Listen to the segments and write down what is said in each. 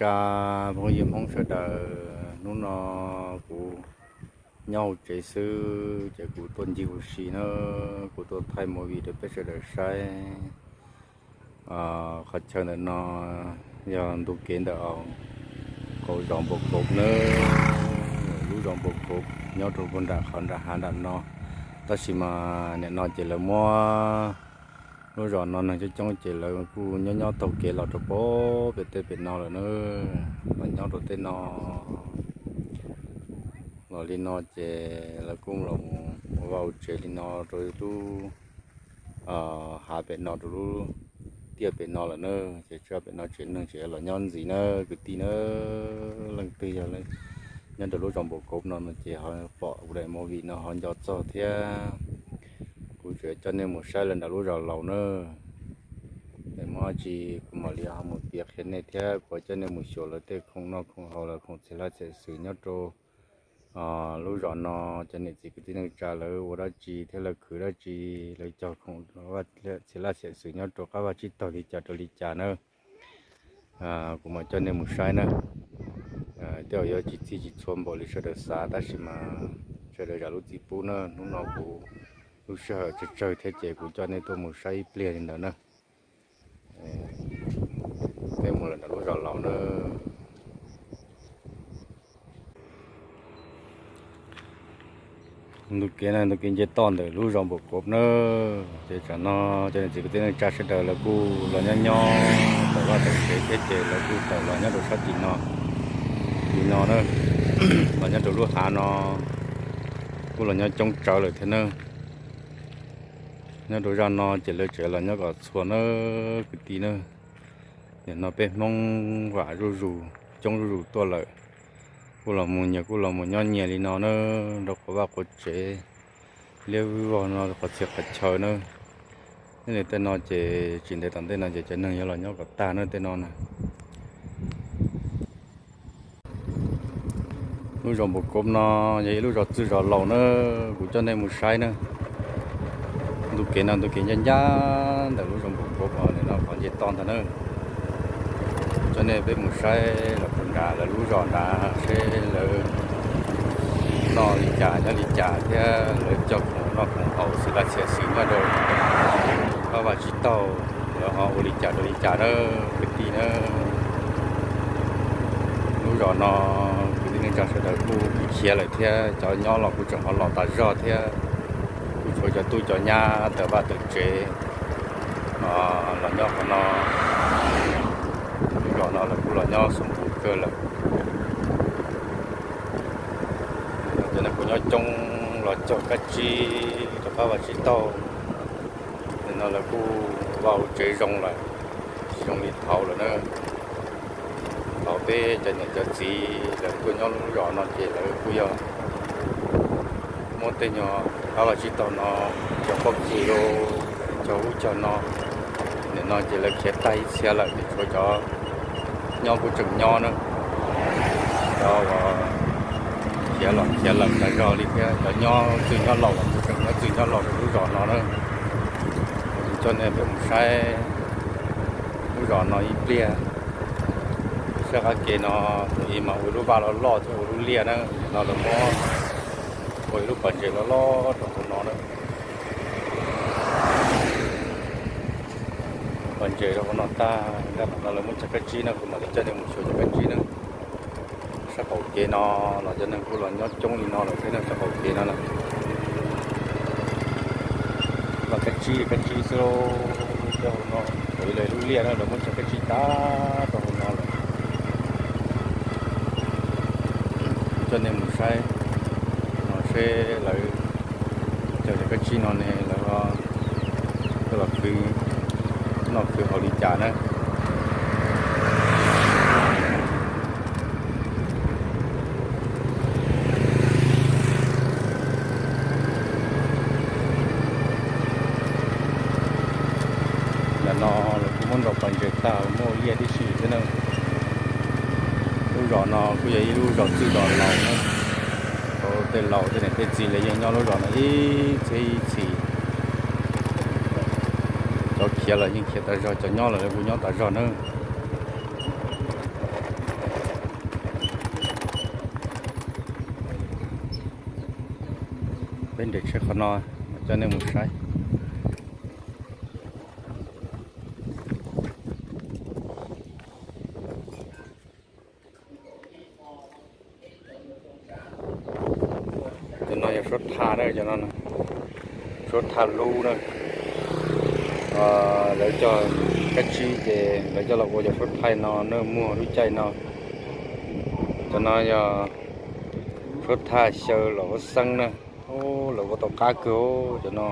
Ua phooj ywg Hmoob sawv daws, hnub no kuv nyob hauv tsev xwb ces kuv tuaj ncig ua si na, kuv tuaj thaij movie rau peb sawv daws saib. Qhov chaw ntawm no yog ntu kev ntawm qaum zos Npau Kauv na, lub zos Npau Kauv nyob rau puag nram qhov nram hav nram no. Tab sis mas nim no ces lawv muab lub zos no neeg coob coob ces lawv kuj nyob nyob taug kev los rau pem tej pem no lawm na, los nyob rau tej no. Los li no ces lawv kuj los mus ua vaj ua tsev li no rau lub hav pem no rau lub tiaj pem no lawm na. Ces tsam pem no tsev neeg tseem los nyob ntxiv na kwv tij na. Leej twg yog nyob rau lub zos Npau Kauv no no ces ho pom kuv daim movie no ho nco txog thiab. Kuv tseem coj nej mus saib lawv nram lub zos laus na. Es muaj dab tsi kuv mam li ho mus piav qhia nej thiab, kuv coj nej mus xyuas lawv tej khoom noj khoom haus, lawv khoom txiv hlab txiv xwm nyob rau lub zos no. Cov niam txiv kwv tij neej tsa lawv ua dab tsi thiab lawv khwv dab tsi, lawv cog khoom txiv hlab txiv xwm nyob rau qab vaj tsib taug li cas rau li cas na. Kuv mam coj nej mus saib na. Tej zaum yuav tsis txhij tsis txhua npaum li sawv daws xav, tab sis mas sawv daws zam lub txim pub na. Hnub no kuv lub sij hawm tsawg tsawg thiab ces kuv coj nej tuaj mus saib ib pliag li ntawd na. Peb mus lawm nram lub zos laus na. Ntu kev no ntu kev nce toj ntawm lub zos Npau Kauv na. Ces tsam no cov niam txiv kwv tij neej tsa sawv daws lawv kuj los nyob nyob tawm vaj tawm tsev thiab ces lawv kuj tawm los nyob rau sab tim no li no na. Los nyob rau lub hav no kuj los nyob coob tsawv lawm thiab na. Nyob rau zaj no ces lawv tseem los nyob kom txhua na kwv tij na. Nim no peb Hmoob vam zuj zus, coob zuj zus tuaj lawm. Kuj los mus nyias kuj los mus nyob nyias li no na, rau quav vaj quav tsev, liab vog no qhov txhia qhov chaw na. Nyob li tej no ces tsis ntev tom ntej no ces cov neeg yuav los nyob kom tag na tej no na. Lub zos Npau Kauv no yog ib lub zos txwj zos laus na, kuv coj nej mus saib na. Ntu kev no ntu kev ncaj ncaj ntawm lub zos Npau Kauv no, qhov nce toj ntag na. Coj nej peb mus saib lawv puag nrad, lawv lub zos nrad seb lawv noj li cas nyob li cas thiab lawv cog khoom noj khoom haus xws li txhia xwm nyob rau qab vaj tsib taug, lawv ho ua li cas rau li cas na kwv tij na. Lub zos no kwv tij neej tsa sawv daws kuj khiav lawm thiab, cov nyob los kuj tseem ho los tas zog thiab. Kuj tshuav cov tub cov nyab tawm vaj tawm tsev los nyob qhov no. Lub zos no lawv kuj los nyob xoo npus kawg lawm. Cov neeg kuj nyob coob los cog kab tsib rov qab vaj tsib taug. Nim no lawv kuj ua vaj ua tsev zoo lawm, tsis zoo li thaud lawm na. Thaud peb cov niam cov txiv lawv tuaj nyob lub zos no ces lawv kuj yog muab tej nyuag qab vaj tsib taug no cog pob kws rau, cog ub cog no. Nim no ces lawv khiav tag ib txhia lawm ces tshuav cov nyob kuj tseem nyob na. Cov uas khiav los khiav lawm tas zog li thiab, cov nyob txwj nyob laus los kuj tseem nyob txwj nyob laus rau lub zos no na. Kuv coj nej peb mus saib lub zos no ib pliag. Sab qab ke no mus ib mas ua lub vaj loj loj thiab ua lub liaj na, nim no lawv muab ua ib lub pas ntses loj loj rau hauv no na. Pas ntses rau hauv no tag, nrab tom no lawv muab cog kab tsib no, kuv mam li coj nej mus xyuas cov kab tsib na. Sab qaum kev no los cov neeg kuj los nyob coob li no lawm thiab na, sab qaum kev no na. Vaj kab tsib kab tsib xwb lauj, cog hauv no, ua ib lub liaj na, lawv muab cog kab tsib tag rau hauv no lawm. Coj nej mus saib no seb lawv cog cov kab tsib no ne lawv coj los khwv noj khwv haus li cas na. Ntawm no lawv kuj muab nrau pas ntses tag muaj liaj tib si thiab na. Lub zos no kuj yog ib lub zos txwj zos laus na. Tej laus tej niam tej txiv lawv yeej nyob lub zos no ib txhiab ib txhis. Cov khiav los yeej khiav tas zog, cov nyob los lawv kuj nyob tas zog na. Nres tsheb qhov no, coj nej mus saib. Cov no yog suab thaj na, cov no suab thaj lub na. Lawv cog kab tsib ces lawv coj los ua cov suab thaj no na, muag lub caij no. Cov no yog suab thaj xyaw los ua xeeb na. Lawv ua tau qab kawg cov no,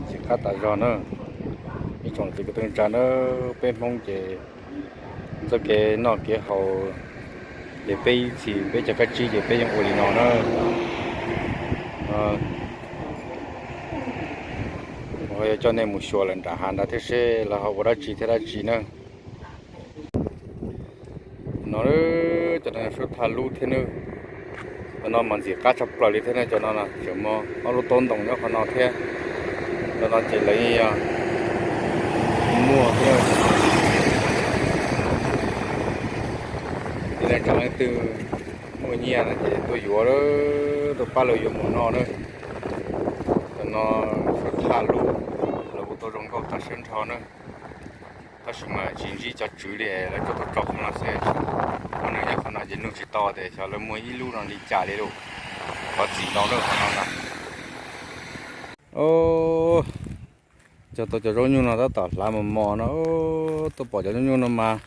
tsis qab tas zog na. Ib tsoom txiv kwv tij neej tsa na, peb Hmoob ces txoj kev noj kev haus ces peb ib txhis peb cog kab tsib ces peb yeej ua li no na. Ho yog coj nej mus xyuas lawm nram hav ntawd thiab seb lawv ho ua dab tsi thiab dab tsi na. No, cov no suab thaj lub thiab na. Cov no mas ntxim qab tshaj plaws li thiab na, cov no tseem muaj ob lub taub ntoo nyob qhov no thiab. Cov no ces lawv yeej yog muag thiab. Kwv tij neej tsa leej twg muaj nyiaj no ces tuaj yuav, tuaj pab lawv yuav mus noj na. Cov no suab thaj lub, lawv ua tau zoo nkauj tag siab nrho na. Tab sis mas tsis ntsib cov tswv li, lawv coj tuaj tso qhov no xwb. Qhov no nyob qhov no ces nug tsis tau tias xyov lawv muag ib lub no li cas li lauj. Qhov txim ntau na qhov no na. Cog tau cov zaub nyuj no tab tom hlav mos mos no, tuaj pom cov zaub nyuj no mas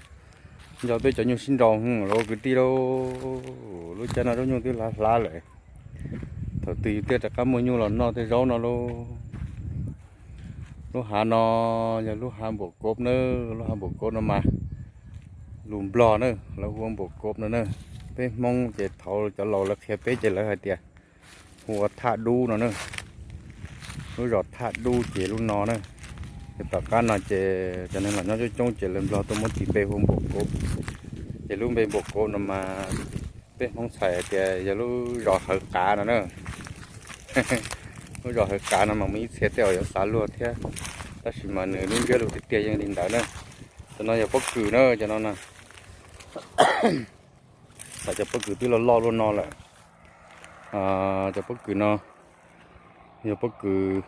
nco peb cov nyuj sib nraus los kwv tij lauj. Lub caij no zaub nyuj twb hlav hlav lawm. Thaum twg yus thiaj rov qab muaj nyuj los noj tej zaub no lauj. Lub hav no yog lub hav npum kov na, lub hav npum kov no mas lus Nplog na, lawv hu ua npum kov no na. Peb Hmoob ces thaum cov laus lawv qhia peb ces lawv hais tias hu ua Thaj Dub no na. Lub zos Thaj Dub ces lub no na. Ces tom qab no ces cov neeg los nyob coob coob ces lawv Nplog tuaj muab tis npe hu npum kov. Ces lub npe npum kov no mas peb Hmoob txhais hais tias yog lub zos Hawv Qav no na. Lub zos Hawv Qav no mas muaj ib txhia tej uas yuav xav luag thiab, tab sis mas nws lub ntsiab lus tiag tiag yeej li ntawd na. Cov no yog pob kws na, cov no na. Tam cov pob kws twb loj loj luaj no lawm. Cov pob kws no yog pob kws,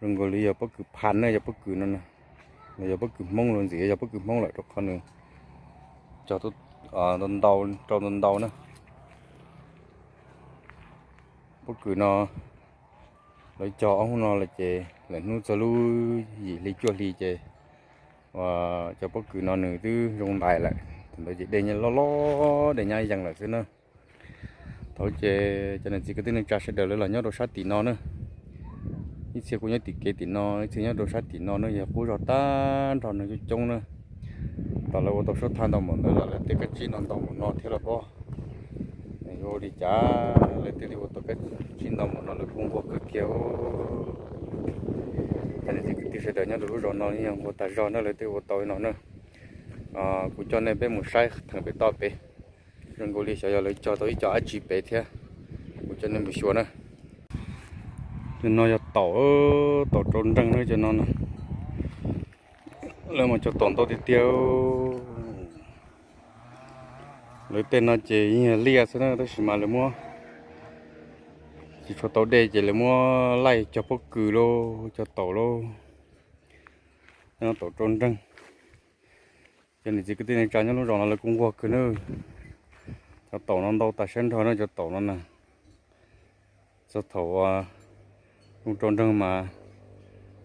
zoo nkaus li yog pob kws phan ne, yog pob kws no, yog pob kws Hmoob los ntxim yog pob kws Hmoob lawm rau qhov nws cog ntau, rau ntau ntau na. Pob kws no lawv cog ob hnub no lawm ces lawm hnub txog lub yim hli cuaj hli ces cov pob kws no nws twb zoo ntais lawm. Thaum ntawd ces dej loj loj, dej nyab yees lawm xwb na. Thaum ces cov niam txiv kwv tij neej tsa sawv daws lawv los nyob rau sab tim no na. Ib txhia kuj nyob tim kev tim no, ib txhia nyob rau sab tim no na, yog qub zog tag nrho neeg coob coob na. Tam lawv ua tau suab thaj ntau npaum ntawd lawm, lawv tej kab tsib no ntau npaum no thiab los pob. Yuav ua li cas lawv thiaj li ua tau kab tsib ntau npaum no, lawv kuj nquag kawg kiag. Cov niam txiv kwv tij sawv daws nyob rau lub zos no yog nquag tag zog na, lawv thiaj ua tau li no na. Kuv coj nej peb mus saib theem pem toj pem, zoo nkaus li xyov yog lawv cog tau ib co dab tsi pem thiab. Kuv coj nej mus xyuas na. Cov no yog taum, taum rau nreeg na cov no na. Lawv mas cog taum ntau tiag tiag. Lawv tej no ces yeej yog liaj xwb na, tab sis mas lawv muab, tsis tshua tau dej ces lawv muab laij cog pob kws lauj, cog taum lauj. Cov no taum rau nreeg. Cov niam txiv kwv tij neej tsa nyob lub zos no lawv kuj nquag kawg na. Cov taum no ntau tas siab nrho na, cov taum no na. Txog thaum ua zoo rau nreeg mas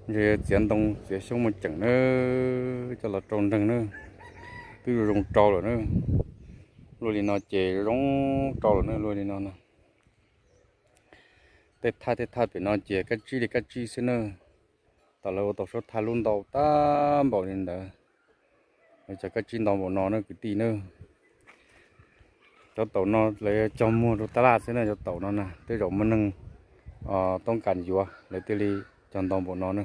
ntshe yuav txiav ntoo txiav xyoob muaj ceem na, coj los rau nreeg na. Twb zoo zoo rau lawm na. Luaj li no ces zoo rau lawm na, luaj li no na. Tej thaj tej thaj pem no ces kab tsib li kab tsib xwb na. Tam lawv ua tau suab thaj lub ntau tag npaum li ntawd, lawv cog kab tsib ntau npaum no na kwv tij na. Cov taum no lawv cog muag rau tab laj xwb na, cov taum no na tej zaum muaj neeg toob kas yuav lawv thiaj li cog ntau npaum no na.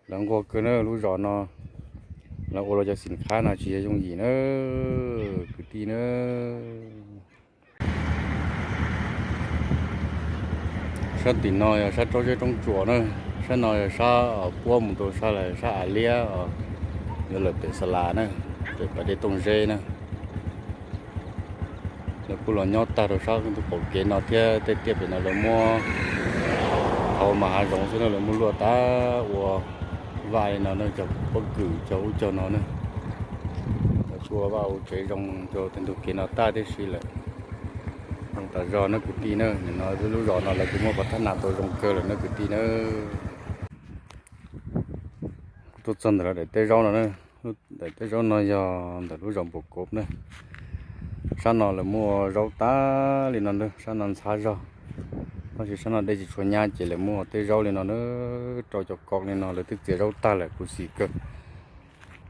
Lawv nquag kawg na, lub zos no lawv ua los cov xim khab no tsis yog yooj yim na kwv tij na. Sab tim no yog sab roob zeb roob tsuas na, sab no yog sab puab mus rau sab, sab av liab, yuav lawm pem xa las na, pem pas dej tooj zeb na. Lawv kuj los nyob tag rau sab ntug qaum kev no thiab, tej tiaj pem no lawv muab hauv mas hav zoov xwb na, lawv muab luaj tag ua vaj li no na, cov pob kws cov ub cov no na. Lawv kuj ua vaj ua tsev zoo rau tej ntug kev no tag tib si lawm. Zoo tas zog na kwv tij na, nim no lub zos no lawv kuj muab pov thab nas tau zoo kawg lawm na kwv tij na. Tuaj txog ntawm lawv daim teb zaub no na, daim teb zaub no yog ntawm lub zos Npus Kov na. Sab no lawv muab ua zaub tag li no na, sab no ntxhab zog, tab sis sab no dej tsis tshua nyab ces lawv muab ua teb zaub li no na, rau cov kov li no lawv twb txiav zaub tag lawm kuv xim kawg.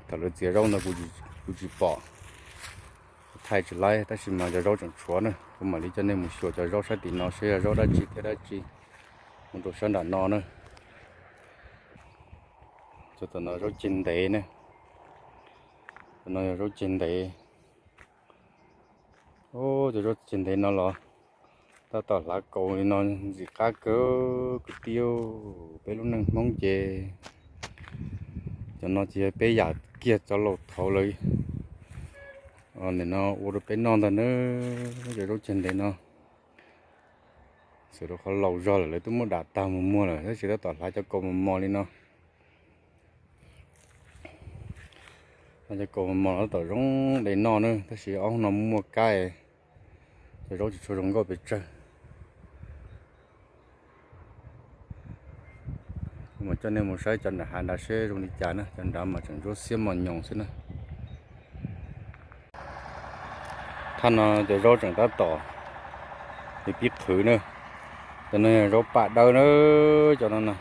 Thaum lawv txiav zaub ntawd kuv tsis pom, thaij tsis laib, tab sis mas cov zaub tseem tshuav na, kuv mam li coj nej mus xyuas cov zaub sab tim no seb yog zaub dab tsi thiab dab tsi. Mus rau sab nram no na, cov tom no zaub ceg ntev na, tom no yog zaub ceg ntev. Cov zaub ceg ntev no los tab tom hlav kaus li no ntxim qab kawg kwv tij. Peb lub neej Hmoob ces cov no ces yog peb yam kiag cov laus thaud lawv nim no ua rau peb noj ntag na. Cov zaub ceg ntev no xws rau qhov laus zog lawm lawv twb muab dam tag mus muag lawm tab sis tab tom hlav cov kaus mos mos li no. Cov kaus mos mos no tab tom zoo de noj na, tab sis ob hnub no muaj kab, cov zaub tsis tshua zoo nkauj pes tsawg. Kuv mam coj nej mus saib cov nram hav nrad seb zoo li cas na, cov nrad mas tseem ntsuab xiab mos nyoos xwb na. Thaj no cov zaub tseem tab tom pib qhwv na. Cov no yog zaub paj dawb na, cov no na,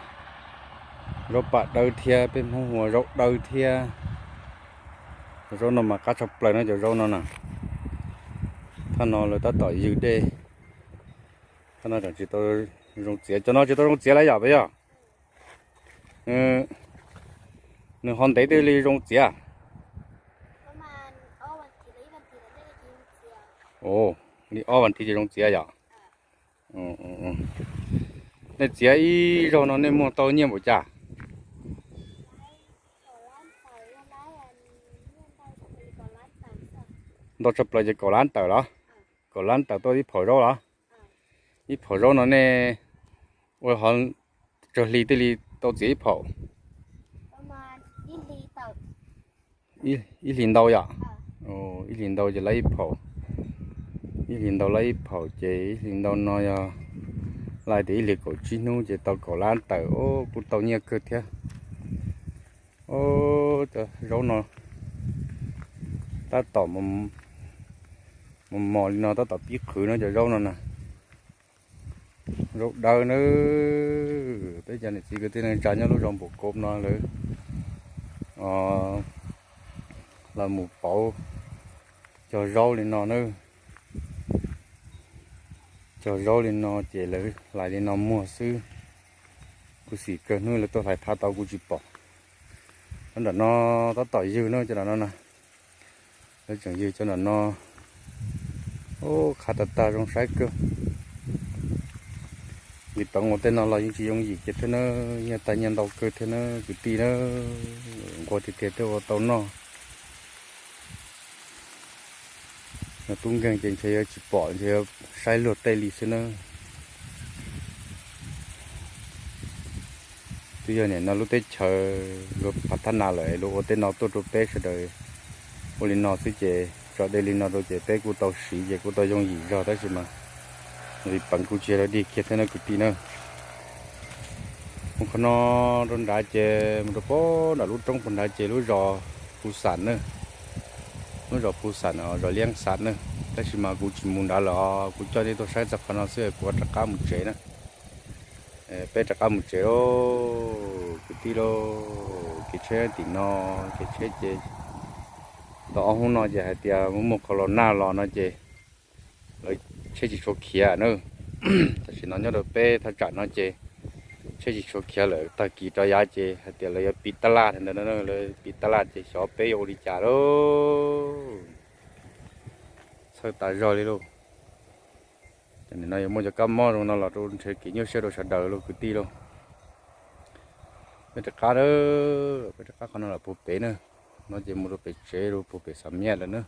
zaub paj dawb thiab peb Hmoob hu ua zaub dawb thiab. Cov zaub no mas qab tshaj plaws na cov zaub no na. Thaj no lawv tab tom ywg dej. Thaj no tseem tsis tau zoo txiav, cov no tsis tau zoo txiav lawm yom, puas yog? Nws ho ntev twg li zoo txiav? Li ob vas thiv ces zoo txiav yom? Nej txiav ib zaug no nej muag tau nyiaj npaum cas? Ntau tshaj plaws ces kaum lab tawm los? Kaum lab tawm tuaj ib phaum zaub los? Ib phaum zaub no nej ua ho tsawg hli thiaj li tau txiav ib phaum? Ib hlis ntau yom? Ib hlis ntau ces lab ib phaum. Ib hlis ntau lab ib phaum ces ib hlis ntau no yog lab tias ib hlis kaum tsib hnub ces tau kaum lab tawm, kuj tau nyiaj kawg thiab. Cov zaub no tab tom mos mos li no tab tom pib qhwv no cov zaub no na. Zaub dawb na. Peb cov niam txiv kwv tij neej tsa nyob lub zos Npum Kov no lawv los mus pauv cog zaub li no na. Cog zaub li no ces lawv hlais li no muag xwb. Kuv xim kawg hnub lawv tuaj hlais phav tau kuv tsis pom. Cov nram no tab tom ywg na, cov nram no na. Lawv tseem ywg cov nram no. Ub, qhab tag tag zoo saib kawg. Nqis peev ua tej no los yeej tsis yooj yim kiag thiab na, nyiaj tag nyiaj ntau kawg thiab na kwv tij na. Nquag tiag tiag thiaj ua tau noj. Yog tub nkeeg ces ntshe yuav tsis pom, ntshe yuav saib luag tej li xwb na. Twb yog nim no lub teb chaws luag phav thab nas lawm luag ua tej no tuaj rau peb sawv daws ua li no xwb ces tso dej li no rau ces peb kuj tau siv ces kuj tau yooj yim zog tab sis mas nqis peev kuj tsis yog dig kiag thiab na kwv tij na. Mus qhov no rau nrad ces mus rau pem nram lub roob puag nrad ces lub zos Phu Xam na, lub zos Phu Xam, zos Liab Xam na. Tab sis mas kuv tsis mus nrad lawm os, kuv coj nej tuaj saib txog qhov no xwb kuv rov qab mus tsev na. Peb rov qab mus tsev lauj kwv tij lauj. Kev tsheb tim no, kev tsheb ces tau ob hnub no ces hais tias muaj muaj qhov los nag los no ces lawv tsheb tsis tshua khiav na. Tam sim no nyob rau peb thaj tsam no ces tsheb tsis tshua khiav lawm, tag kis rov yav ces hais tias lawv yuav piv tab laj ntawd, lawv piv tab laj ces xyov peb yuav ua li cas lauj. Txhawj tas zog li lauj. Ces nim no yuav muaj cov kab mob zoo no los rau ntshe kev nyuaj siab rau sawv daws lauj kwv tij lauj. Peb rov qab na, peb rov qab qhov no los puag pem na. No ces mus rau pem tsev rau puag pem Xam Miaj lawm na.